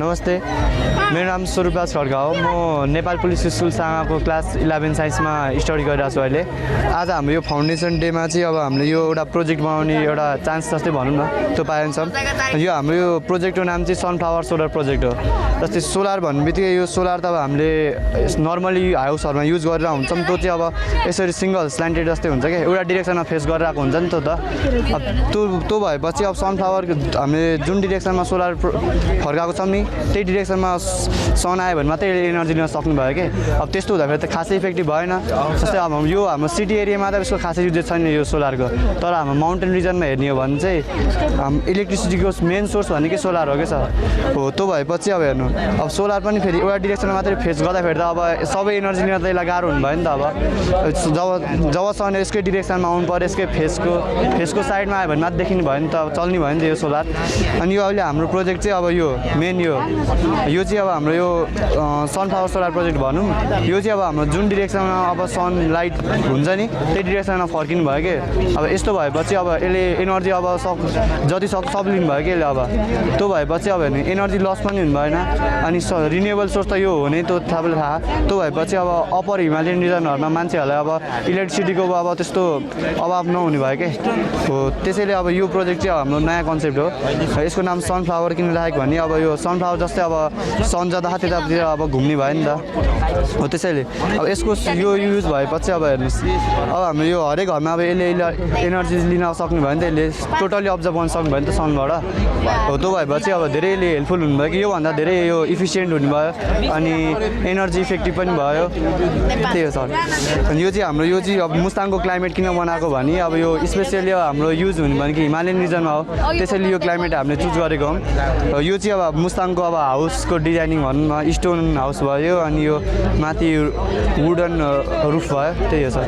नमस्ते, मेरो नाम स्वरूपराज खड्का हो। म नेपाल पुलिस स्कुल साङाको क्लास 11 साइन्समा स्टडी गरिरहेको छु अहिले। आज हाम्रो यो फाउन्डेसन डेमा चाहिँ अब हामीले यो एउटा प्रोजेक्ट बनाउने एउटा चान्स जस्तै भनौँ न, त्यो पाइन्छौँ। यो हाम्रो यो प्रोजेक्टको नाम चाहिँ सनफ्लावर सोलर प्रोजेक्ट हो। जस्तै सोलर भन्ने बित्तिकै यो सोलर त अब हामीले नर्मली हाउसहरूमा युज गरेर हुन्छौँ। त्यो चाहिँ अब यसरी सिङ्गल स्ल्यान्टेड जस्तै हुन्छ क्या, एउटा डिरेक्सनमा फेस गरेर आएको हुन्छ नि त। अब त्यो भएपछि अब सनफ्लावर हामीले जुन डिरेक्सनमा सोलर फर्काएको छौँ नि, त्यही डिरेक्सनमा सन आयो भने मात्रै एनर्जी लिन सक्नु भयो कि। अब त्यस्तो हुँदाखेरि त खासै इफेक्टिभ भएन। जस्तै अब यो हाम्रो सिटी एरियामा त यसको खासै युजेस छैन यो सोलरको। तर हाम्रो माउन्टेन रिजनमा हेर्ने हो भने चाहिँ इलेक्ट्रिसिटीको मेन सोर्स भनेकै सोलर हो क्या सर। हो त्यो भएपछि अब हेर्नु, अब सोलर पनि फेरि एउटा डिरेक्सनमा मात्रै फेस गर्दाखेरि त अब सबै एनर्जी लिन त यसलाई गाह्रो हुनु भयो नि त। अब जब सन यसकै डिरेक्सनमा आउनु पऱ्यो, यसकै फेसको साइडमा आयो भने मात्रै देखिनु भयो नि त, चल्ने भयो नि त यो सोलर। अनि यो अहिले हाम्रो प्रोजेक्ट चाहिँ अब यो मेन यो चाहिँ अब हाम्रो यो सनफ्लावर सोलर प्रोजेक्ट भनौँ। यो चाहिँ अब हाम्रो जुन डिरेक्सनमा अब सनलाइट हुन्छ नि, त्यही डिरेक्सनमा फर्किनु भयो कि। अब यस्तो भएपछि अब यसले एनर्जी अब जति सक्छ सब लिनु भयो कि यसले। अब त्यो भएपछि अब हेर्नु एनर्जी लस पनि हुनु भएन। अनि रिन्युएबल सोर्स त यो हो नै, त्यो तपाईँलाई थाहा। त्यो भएपछि अब अप्पर हिमालयन रिजनहरूमा मान्छेहरूलाई अब इलेक्ट्रिसिटीको अब त्यस्तो अभाव नहुने भयो कि। हो त्यसैले अब यो प्रोजेक्ट चाहिँ हाम्रो नयाँ कन्सेप्ट हो। यसको नाम सनफ्लावर किन राखेको भने अब यो सनफ्लावर जस्तै अब सन जाँदा त्यतातिर अब घुम्ने भयो नि त। हो त्यसैले अब यसको यो युज भएपछि अब हेर्नुहोस्, अब हाम्रो यो हरेक घरमा अब यसले एनर्जी लिन सक्नु भयो नि त। यसले टोटल्ली अब्जर्भ गर्न सक्नु भयो नि त सनबाट। हो त्यो भएपछि अब धेरै यसले हेल्पफुल हुनुभयो कि, योभन्दा धेरै यो इफिसियन्ट हुनुभयो अनि एनर्जी इफेक्टिभ पनि भयो। त्यही हो सर। अनि यो चाहिँ अब मुस्ताङको क्लाइमेट किन बनाएको भने अब यो स्पेसियली हाम्रो युज हुने भनेको हिमालयन रिजनमा हो। त्यसैले यो क्लाइमेट हामीले चुज गरेको हौँ। यो चाहिँ अब मुस्ताङको अब हाउसको डिजाइनिङ भनौँ न, स्टोन हाउस भयो अनि यो माथि वुडन रुफ भयो। त्यही हो सर।